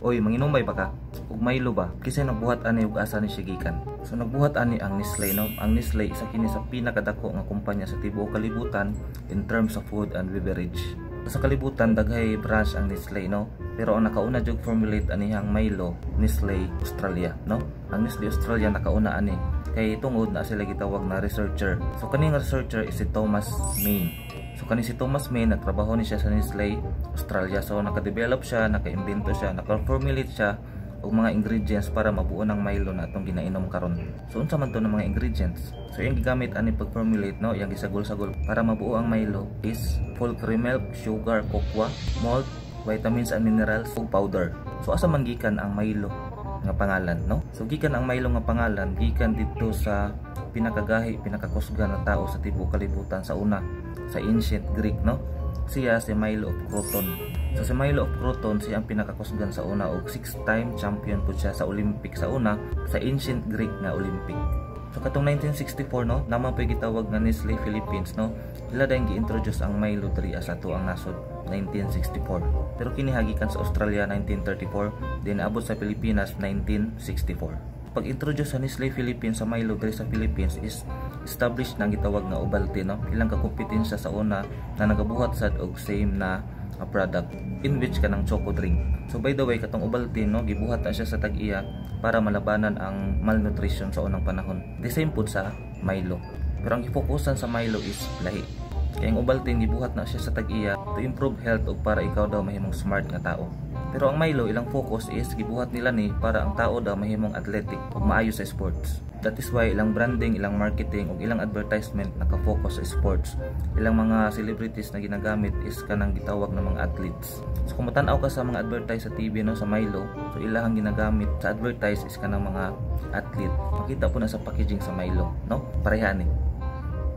Oy, manginumay ba ka? Ug Milo ba? Kinsa nagbuhat ani ug asa ni siya gikan? So nagbuhat ani ang Nestle, no? Ang Nestle, isa kini sa pinakadako nga kumpanya sa tibuok kalibutan in terms of food and beverage. Sa kalibutan, daghay branch ang Nestle, no? Pero ang nakauna jud formulate anihang Milo, Nestle Australia, no? Ang Nestle Australia nakauna ani kay tungod na sila gitawag na researcher. So kaning researcher is si Thomas Main. So kani si Thomas Main, nagtrabaho ni siya sa Nestle Australia. So naka-develop siya, naka-imbento siya, naka-formulate siya og mga ingredients para mabuo ng Milo na atong ginainom karon. So unsa man to ng mga ingredients? So iyang gigamit ani pag-formulate, no, iyang gisagol-sagol para mabuo ang Milo is full cream milk, sugar, cocoa, malt, vitamins and minerals ug powder. So asa man gikan ang Milo nga pangalan, no? So gikan ang Milo nga pangalan gikan dito sa pinakagahi, pinakakusgan na tao sa tibuok kalibutan sa una, sa ancient Greek, no? Siya si Milo of Croton. So si Milo of Croton, siya ang pinakakusgan sa una og six-time champion po siya sa Olympic sa una, sa ancient Greek nga Olympic. So katong 1964, no, naman pa gitawag nga Nestle Philippines, no. Ila dayon gi-introduce ang Milo diri sa atoang nasod 1964. Pero kini gikan sa Australia 1934, then naabot sa Pilipinas 1964. Pag-introduce sa Nestle Philippines sa Milo diri sa Philippines is established na gitawag nga Ovaltine, no. Ilang kakompetensya sa una na nagabuhat sad og same na a product, in which kanang choco drink. So by the way, katong Ovaltine, no, gibuhat na siya sa tag-iya para malabanan ang malnutrition sa unang panahon. The same pud sa Milo. Pero ang gifokusan sa Milo is lahi. Kay ang Ovaltine, gibuhat na siya sa tag-iya to improve health ug para ikaw daw mahimong smart nga tao. Pero ang Milo, ilang focus is gibuhat nila ni para ang tao daw mahimong athletic ug maayo sa sports. That is why ilang branding, ilang marketing ug ilang advertisement naka-focus sa sports. Ilang mga celebrities na ginagamit is kanang gitawag na mga athletes. So kung matanaw ka sa mga advertise sa TV, no, sa Milo, so ilahang ginagamit sa advertise is kanang mga athlete. Makita po na sa packaging sa Milo, no? Pareha ni.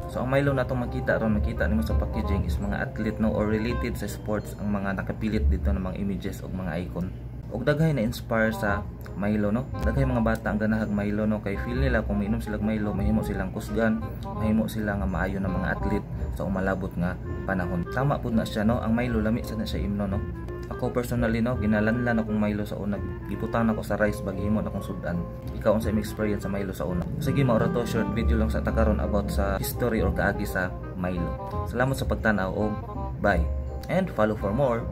So ang Milo na itong makita ron, makita nimo sa packaging is mga athlete, no, or related sa sports ang mga nakapilit dito ng mga images o mga icon. Og daghay na inspire sa Milo, no. Daghay mga bata ang ganahag Milo, no, kay feel nila kung mainom sila Milo, mahimo silang kusgan, mahimo sila nga maayo na mga athlete sa umalabot nga panahon. Tama pud na siya, no. Ang Milo, lami sa na siya imno, no. Ako personally, no, ginalanlan akong Milo sa una. Gibutang ako sa rice bag himo na akong sudan. Ikaw, unsa imong experience sa Milo sa una? Sige, mao ra to, short video lang sa ta karon about sa history or kaagi sa Milo. Salamat sa pagtanaw og bye. And follow for more.